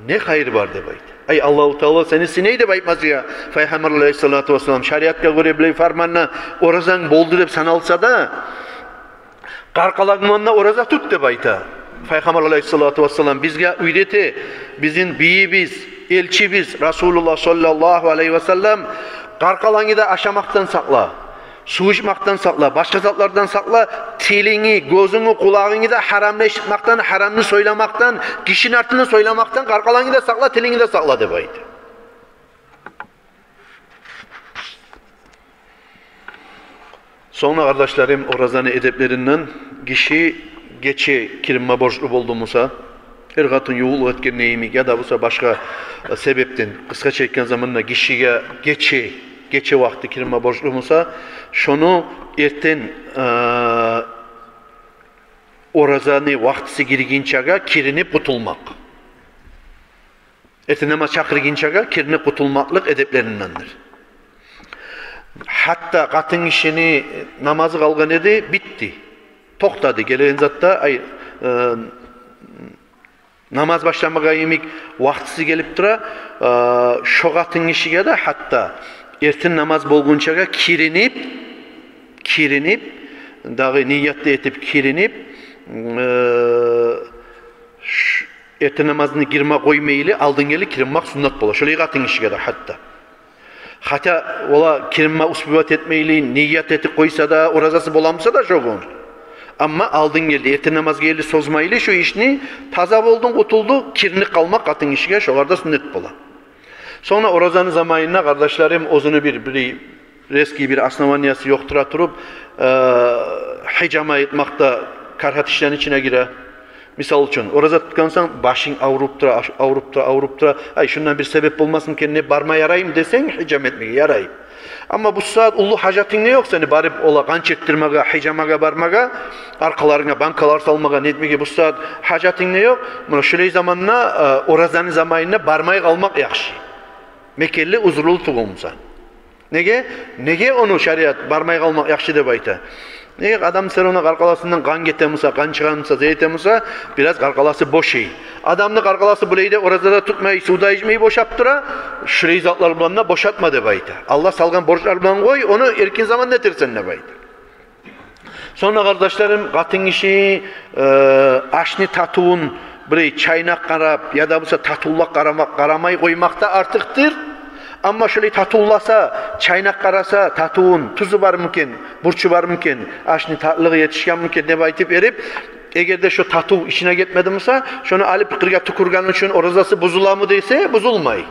не хайыр бар деп айта. Ай, Аллагьу Таала сени сынай деп айтмас я. Пайхаммар алайгьиссалату вассалам шариатгъа гёре булай фарманны, оразанг болду деп саналса да, къаркъаланг булан да ораза тут деп айта. Пайхаммар алайгьиссалату вассалам бизге уьйрете, бизин бийибиз, элчибиз Расулуллагь саллаллагьу алайгьи васаллам: къаркъалангны да ашамакъдан сакъла, сув ичмакъдан сакъла, башгъа затлардан сакъла, тилингни, гёзюнгню, къулагъынгны да гьарамны эшитмакъдан, гьарамны сёйлемакъдан, гишини артындан сёйлемакъдан къаркъалангны да сакъла, тилингни де сакъла деп айта. Сонг да, къардашларым, оразаны эдеплеринден: гиши гече киринме борчлу болду буса, эр-къатын ювукълукъ этгенде йимик, яда буса башгъа, э, себепден, къысгъача айтгъан заманда, гишиге гече, гече вакъти киринме борчлу буса, шону эртен, э, оразаны вакътиси гиргинчеге киринип къутулмакъ. Эртен намаз чакъыргъынчагъа киринип къутулмакълыкъ эдеплериндендир. Гьатта къатын гишини намазы къалгъан эди, битди. Токътады. Гелеген затда, ай, э, намаз башламагъа йимик вакътиси гелип тура, э, шо къатын гишиге де гьатта эртен намаз болгъунчагъа киринип, киринип, дагъы ният да этип киринип, э, ш-, эртен намазына гирме къоймайлы, алдын гели киринмек суннат бола. Шолай къатын гишиге де гьатта. Хотя олар киринме успевать этмейли, ният этип къойса да, оразасы бола буса да шо гюн. Амма алдын гели, эртен намаз гели созмайлы шо ишни, таза болдунг, къутулдунг, киринип къалмакъ къатын гишиге шогъар да суннат бола. Сонг да оразаны заманында, къардашларым, оьзюню бир, бир резкий бир основаниясы ёкъ тура туруп, э, гьижама этмакъ да карагьат ишлени ичине гире. Мисал учун, ораза тутгъансан, башынг авруп тура, аш-, авруп тура, авруп тура. Ай, шундан бир себеп болмасмы экен деп барма яраймы десенг, гьижама этмеге ярай. Амма бу сагьат уллу гьажатынг да ёкъ сени барып, ола къан чекдирмеге, гьижамагъа бармагъа, аркъаларынга банкалар салмагъа, нетмеге бу сагьат гьажатынг да ёкъ. Муна шулай заманда, э, оразаны заманында бармай къалмакъ яхшы. Мекенли, узрулу тюгюл буса. Неге? Неге ону шариат бармай къалмакъ яхшы деп айта? Неге? Адам сер ону къаркъарасындан къан гете буса, къан чыгъа буса, зат эте буса, бираз къаркъарасы бошай. Адамны къаркъарасы булай да ораза да тутмай, сув да ичмей бошап тура, шулай затлар булан да бошатма деп айта. Аллагь салгъан борчлар булан къой, ону эркин заманда этерсен деп айта. Сонг да, къардашларым, къатын гиши, э, ашны татывун бир чайнап къарап, яда буса татывлап къарама-, къарамай къоймакъ да артыкъдыр. Амма шолай татывласа, чайнап къараса, татывун, тузу бармы экен, бурчу бармы экен, ашны татлылыгъы етишгенми экен деп айтып берип, эгер де шо татыв ичине гетмеди буса, шону алып къыргъа тюкюргени учун оразасы бузуламы десе, бузулмай.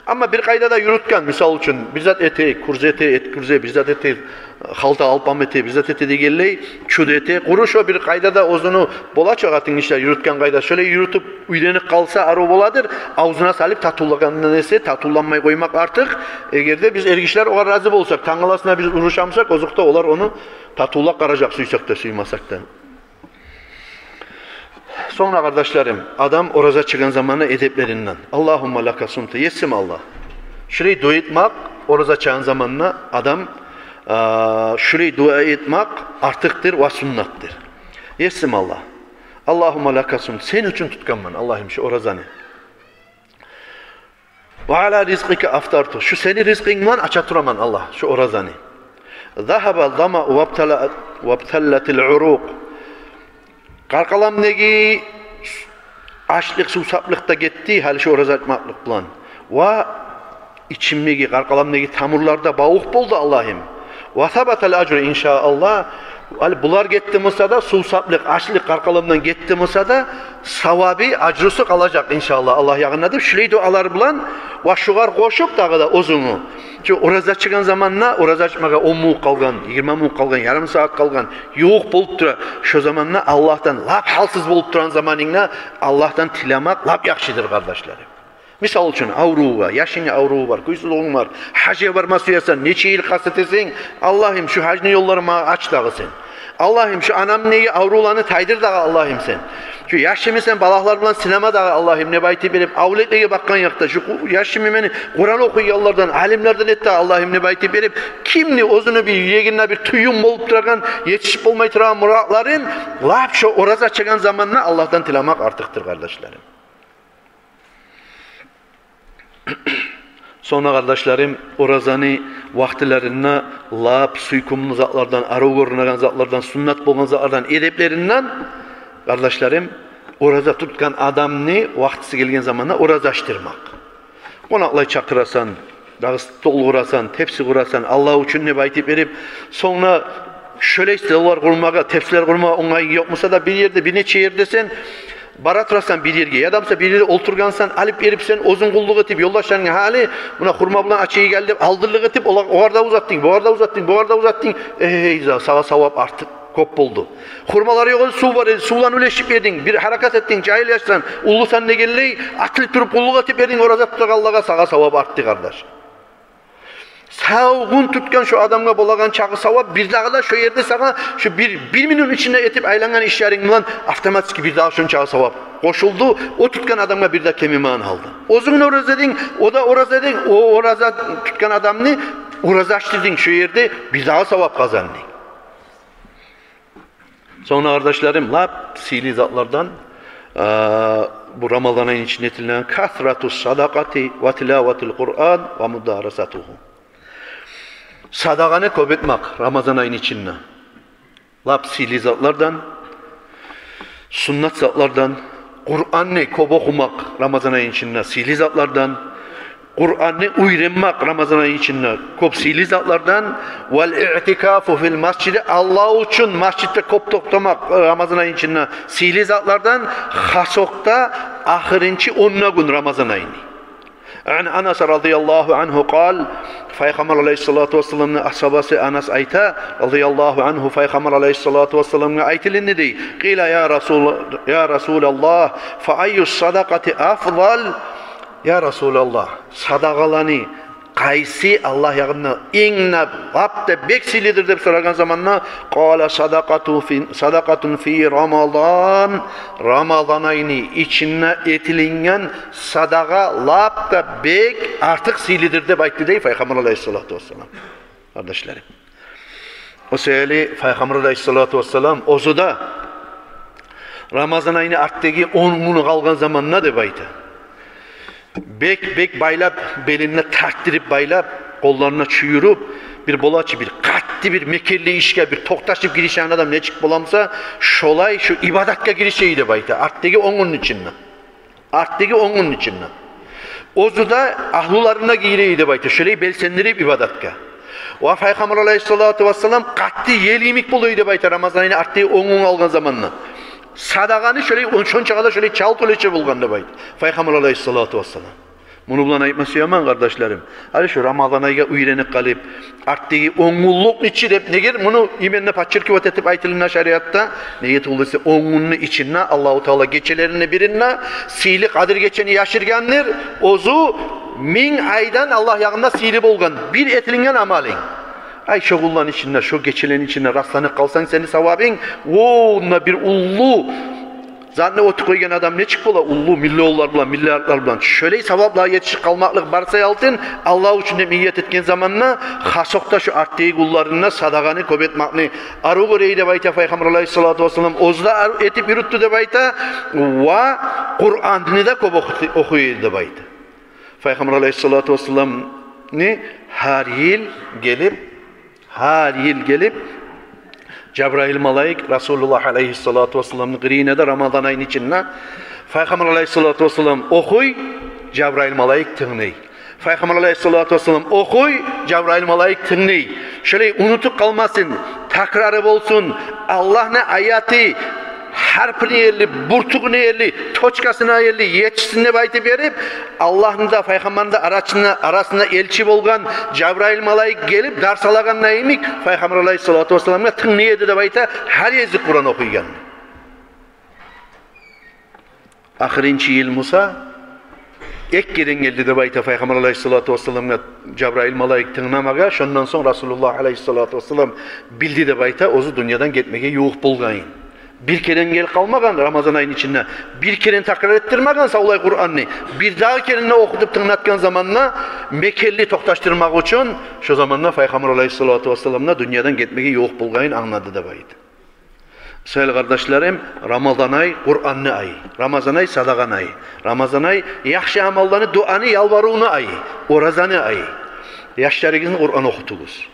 Амма бир къайда да юрютген, мисал учун, бир зат эте, кюрзе эте, эт кюрзе, бир зат эте, халта алпам эте, бир зат эте дегенлей, чуду эте, къуру шо бир къайда да оьзюню бола чы къатын гишилер юрютген къайда, шолай юрютюп уьйренип къалса, арив боладыр, авзуна салып татывлагъандан эсе, татывланмай къоймакъ артыкъ. Эгер де биз эргишилер огъар рази болсакъ, тангаласына биз урушамсакъ, озокъда, олар ону татывлап къаражакъ, сюйсек де, сюймесек де. Сонг да, къардашларым, адам ораза ачагъан заманны эдеплеринден: «Аллагьумма лака сумту», есим Аллагь. Шулай дуа этмек, ораза ачагъан заманны адам, а, шулай дуа этмек артыкъдыр ва суннатдыр. Есим Аллагь. «Аллагьумма лака сумту», сен учун тутгъанман, Аллагьым, шу оразаны. «Ва ала ризкъика афтарту». Шу сени ризкъынг булан ача тураман, Аллагь, шу оразаны. «Загьаба замау вабтала-, вабталлатил урукъ». Къаркъарамдагъы ачлыкъ, сувсаплыкъ да гетди, гьали шу ораза ачмакълыкъ булан. Ва ичимдеги, къаркъарамдагъы тамурлар да бавукъ болду, Аллагьым. «Ва сабатал ажру, иншааллагь». Гьали булар гетди буса да, сувсаплыкъ, ачлыкъ къаркъарамдан гетди буса да, савабы, ажрусу къалажакъ, иншааллагь, Аллагь ягъында деп, шулай дуалар булан ва шугъар къошуп дагъы да оьзюнгню, чу ораза ачагъан заманны, ораза ачмагъа он минут къалгъан, йигирма минут къалгъан, ярым сагьат къалгъан, ювукъ болуп тура, шо заманны Аллагьдан лап гьалсыз болуп турагъан заманынгда Аллагьдан тилемек лап яхшыдыр, къардашларым. Мисал учун, аврувунг бар, яшынгны авруву бар, кюйсюзлюгюнг бар, гьажгъа барма сюесен, нече йыл къаст этесен, Аллагьым, шу гьажны ёлларын магъа ач дагъы сен. Аллагьым, шу анамдагъы аврувланы тайдыр дагъы, Аллагьым, сен. Шу яшымны сен балагьлар булан сынама дагъы, Аллагьым, деп айтып берип, авлетлеге бакъгъан якъда, шу ку-, яшымны мени Къуран охуйгъанлардан, алимлерден эт дагъы, Аллагьым, деп айтып берип, кимни оьзюню бир юрегинде бир тююм болуп турагъан, етишип болмай турагъан муратларын лап шо ораза ачагъан заманда Аллагьдан тилемек артыкъдыр, къардашларым. Сонг да, къардашларым, оразаны вакътилеринде лап сюйкюмлю затлардан, арив гёрюнеген затлардан, суннат болгъан затлардан, эдеплеринден, къардашларым, ораза тутгъан адамны вакътиси гелген заманда ораза ачдырмакъ. Къонакълай чакъырасан, дагъы стол къурасан, тепси къурасан, Аллагь учун деп айтып берип, сонг да шолай столлар къурмагъа, тепсилер къурмагъа онгайынг ёкъ буса да, бир ерде, бир нече ерде сен бара турасан бир ерге, яда буса бир ерде олтургъансан, алып берип сен оьзюнг къуллукъ этип, ёлдашларынга: «Гьали муна хурма булан ачайыкъ гьали», — деп алдырлыкъ этип, олар, огъар да узатдынг, бугъар да узатдынг, бугъар да узатдынг. Эй, за-, сагъа савап артыкъ кёп болду. Хурмалар ёкъ эди, сув бар эди, сувланы уьлешип бердинг, бир гьаракат этдинг, жагьил яшсан, уллусан дегенлей, атылып туруп къуллукъ этип бердинг ораза тутагъанлагъа, сагъа савап артды, къардаш. Сав гюн тутгъан шо адамгъа болагъан чакъы савап, бирдагъы да шо ерде сагъа шо бир, бир минут ичинде этип айлангъан ишлеринг булан автоматически бирдагъы шончакъы савап къошулду. О тутгъан адамгъа бир де кемимеген гьалда. Оьзюнг де ораза эдинг, о да ораза эди, о ораза тутгъан адамны ораза ачдырдынг, шо ерде бирдагъы савап къазандынг. Сонг да, къардашларым, лап сыйлы затлардан, а, бу Рамазан айны ичинде этилинеген касрату садакъати ва тилаватул Къуран ва мударасатугьу. Садагъаны кёп этмек Рамазан айны ичинде. Лап сыйлы затлардан, суннат затлардан, Къуранны кёп охумакъ Рамазан айны ичинде сыйлы затлардан, Къуранны уьйренмек Рамазан айны ичинде кёп сыйлы затлардан, вал иътикафу фил масжиди, Аллагь учун масжитде кёп токътамакъ Рамазан айны ичинде сыйлы затлардан, хасокъда ахырынчы онда гюн Рамазан айны. Ан Анас радияллагьу ангьу къал, Пайхаммар алайгьиссалату вассаламны асгьабасы Анас айта, радияллагьу ангьу, Пайхаммар алайгьиссалату вассаламгъа айтылынды дей: «Къила я Расул, я Расулаллагь, фа айю садакъати афдал?» Я Расулаллагь, садагъаланы къайсы Аллагь ягъында инг де, лап да бек сыйлыдыр деп сорагъан заманда, къала садакъату фи, садакъатун фи Рамадан, Рамазан айны ичинде этилинген садагъа лап да бек артыкъ сыйлыдыр деп айтды дей Пайхаммар алайгьиссалату вассалам. Къардашларым, о саялы Пайхаммар алайгьиссалату вассалам оьзю де Рамазан айны артдагъы он гюню къалгъан заманда деп айта, бек-бек байлап, белине тартдырып байлап, къолларына чюйюрюп, бир бола чы, бир къатты, бир мекенли ишге бир токъташып гиришеген адам нечик бола буса, шолай шо ибадатгъа гиришей деп айта артдагъы он гюнню ичинде. Артдагъы он гюнню ичинде. Оьзю де, агьлюлерин де гийирей деп айта, шолай белсендирип ибадатгъа. Ва Пайхаммар алайгьиссалату вассалам къатты ел йимик болай деп айта Рамазан айны артдагъы он гюн къалгъан заманда. Садагъаны шолай, он, шончакъы да шолай чалт уьлеше болгъан деп айта Пайхаммар алайгьиссалату вассалам. Муну булан айтма сюемен, къардашларым, гьали шо Рамазан айгъа уьйренип къалып, артдагъы он гюнлюкню ичи деп, неге муну именно подчеркивать этип айтылына шариатда? Неге тюгюл десе, он гюнню ичинде Аллагьу Таала гечелерини биринде сыйлы Къадир гечени яшыргъандыр. Оьзю минг айдан Аллагь ягъында сыйлы болгъан бир этилинген амалынг. Ай, шо гюнлени ичинде, шо гечелени ичинде расланып къалсанг, сени савабынг, о, онда бир уллу затны утуп къойгъан адам нечик бола? Уллу миллионлар булан, миллиардлар булан. Шолай саваплар етишип къалмакълыкъ бар саялы, Аллагь учун деп ният этген заманда, хасокъда шо артдагъы гюнлеринде садагъаны кёп этмекни арив гёрей деп айта Пайхаммар алайгьиссалату вассалам. Оьзю де арив этип юрютдю деп айта. Ва Къуранны да кёп оху-, охуй эди деп айта. Пайхаммар алайгьиссалату вассаламны гьар йыл гелип, гьар йыл гелип, Жабраил малайик Расулуллагь алайгьиссалату вассаламны къырыйына да Рамазан айны ичинде Пайхаммар алайгьиссалату вассалам охуй, Жабраил малайик тынглай. Пайхаммар алайгьиссалату вассалам охуй, Жабраил малайик тынглай. Шолай унутуп къалмасын, такрары болсун, Аллагьны аяты гьарпына ерли, буртугъуна ерли, точкасына ерли етишсин деп айтып берип, Аллагьны да, Пайхаммарны да арасында, арасында элчи болгъан Жабраил малайик гелип дарс алагъанда йимик, Пайхаммар алайгьиссалату вассаламгъа тынглай эди деп айта, гьар гезик Къуран охуйгъан. Ахырынчы йыл буса, Эки керен гелди деп айта Пайхаммар алайгьиссалату вассаламгъа Жабрайыл малайик тынгламагъа, шондан сонг Расулуллагь алайгьиссалату вассалам билди деп айта, оьзю дюньядан гетмеге ювукъ болгъанын. Бир керен гелип къалмагъан Рамазан айны ичинде, бир керен такрар этдирмеген савлай Къуранны. Бирдагъы керен де охутуп тынглатгъан заманда, мекенли токъташдырмакъ учун, шо заманда Пайхаммар алайгьиссалату вассалам да дюньядан гетмеге ювукъ болгъанын англады деп айта. Сыйлы къардашларым, Рамазан ай Къуранны айы, Рамазан ай садагъаны айы, Рамазан ай яхшы амалланы, дуаны, ялбарывну айы, оразаны айы. Яшларыгъызны Къуран охутугъуз.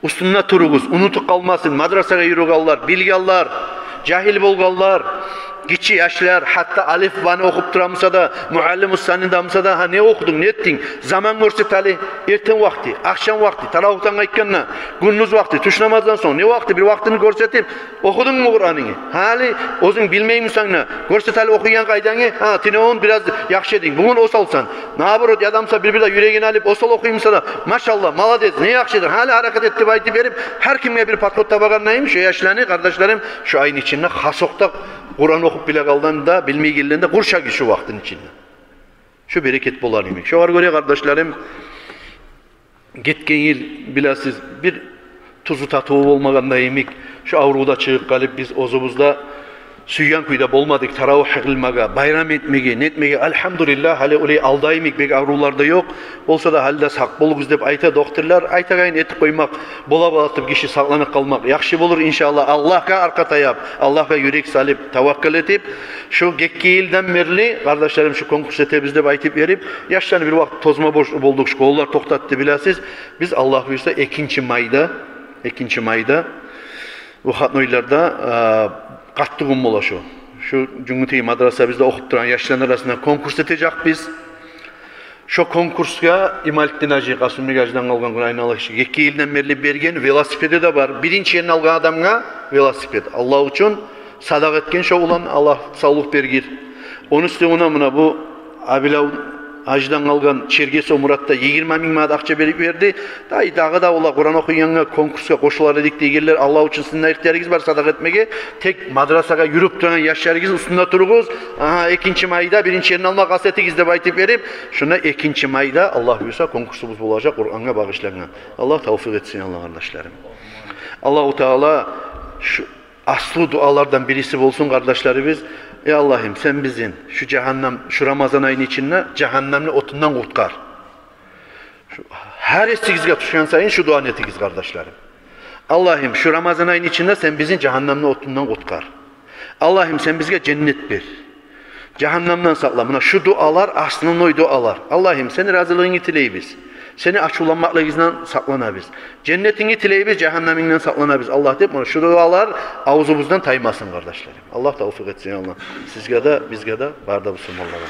Уьстюнде туругъуз, унутуп къалмасын. Мадрасагъа юрюгенлер, билгенлер, жагьил болгъанлар, гиччи яшлар, гьатта алиф-баны охуп тура буса да, муаллим устазы да буса да, гьа, не охудунг, не этдинг? Заман гёрсет гьали, эртен вакъти, ахшам вакъти, таравигьден къайтгъанда, гюндюз вакъти, тюш намаздан сонг, не вакъти, бир вакътини гёрсетип, охудунгму Къуранынгны? Гьали оьзюнг билмей бусанг да, гьа, гьали оьзюнг билмей бусанг да, гёрсет гьали охуйгъан къайдангны, гьа, тюнегюн бираз яхшы эдинг, бугюн осалсан. Наоборот, яда буса бир-бирде юрегин алып, осал охуй буса да, машаллагь, молодец, не яхшы эдинг, гьали гьаракат эт деп айтып берип, гьар кимге бир подход табагъанда йимик, шо яшланы, къардашларым, шо айны ичинде хасокъда Къуран охуп билегенлени де, билмейгенлени де къуршагъыз шо вакътини ичинде. Шо берекет болар йимик. Шогъар гёре, къардашларым, гетген йыл, билесиз, бир тюзю татыву болмагъанда йимик, шо аврувда чыгъып къалып, биз оьзюбюз де сюйген кюйде болмадыкъ таравигь къылмагъа, байрам этмеге, нетмеге. Альгьамдулиллагь, гьали олай алда йимик бек аврувлар да ёкъ. Болса да, гьали де сакъ болугъуз деп айта докторлар. Айтагъанын этип къоймакъ, бола-бола туруп гиши сакъланып къалмакъ яхшы болур, иншааллагь. Аллагьгъа аркъа таяп, Аллагьгъа юрек салып, таваккал этип, шо гетген йылдан берли, къардашларым, шо конкурс этебиз деп айтып берип, яшланы бир вакъти тозма борчлу болдукъ, школалар токътатды, билесиз. Биз, Аллагь буюрса, экинчи майда, экинчи майда, бу выходнойларда, а, къатты гюн бола шо. Шо Жюнгютей мадрасабызда охуп турагъан яшланы арасында конкурс этежекбиз. Шо конкурсгъа Ималитдин гьажи, Къасымбек гьажиден къалгъан, гюн айналгъан гиши, гетген йылдан берли берген велосипеди де бар. Биринчи ерни алгъан адамгъа велосипед. Аллагь учун садагъа этген шо улан, Аллагь савлукъ бергир. Ону уьстюне муна бу Абилав гьажиден къалгъан Чергесов Мурат да йигирма минг манат акъча берип берди. Дай, дагъы да олар Къуран охуйгъангъа конкурсгъа къошулар эдик дегенлер, Аллагь учун, сизин де ихтиярыгъыз бар садагъа этмеге. Тек мадрасагъа юрюп турагъан яшларыгъыз уьстюнде туругъуз. Агьа, экинчи майда биринчи ерни алма къаст этигиз деп айтып берип, шунда экинчи майда, Аллагь буюрса, конкурсубуз болажакъ Къурангъа багъышлангъан. Аллагь тавфикъ этсин, Аллагь, къардашларым. Аллагьу Таала шу аслу дуалардан бириси болсун, къардашларыбыз. Эй Аллагьым, сен бизин шу жагьаннам, шу Рамазан айны ичинде жагьаннамны отундан къутгъар. Шу, гьар эсигизге тюшген сайын шу дуаны этигиз, къардашларым. Аллагьым, шу Рамазан айны ичинде сен бизин жагьаннамны отундан къутгъар. Аллагьым, сен бизге женнет бер. Жагьаннамдан сакъла. Муна шу дуалар, основной дуалар. Аллагьым, сени разилигингни тилейбиз. Сени ачувланмакълыгъынгдан сакъланабыз. Женнетингни тилейбиз, жагьаннамынгдан сакъланабыз, Аллагь, деп, муна шу дуалар авзубуздан таймасын, къардашларым. Аллагь тавфикъ этсин, Аллагь. Сизге де, бизге де, бары да бусурманлагъа.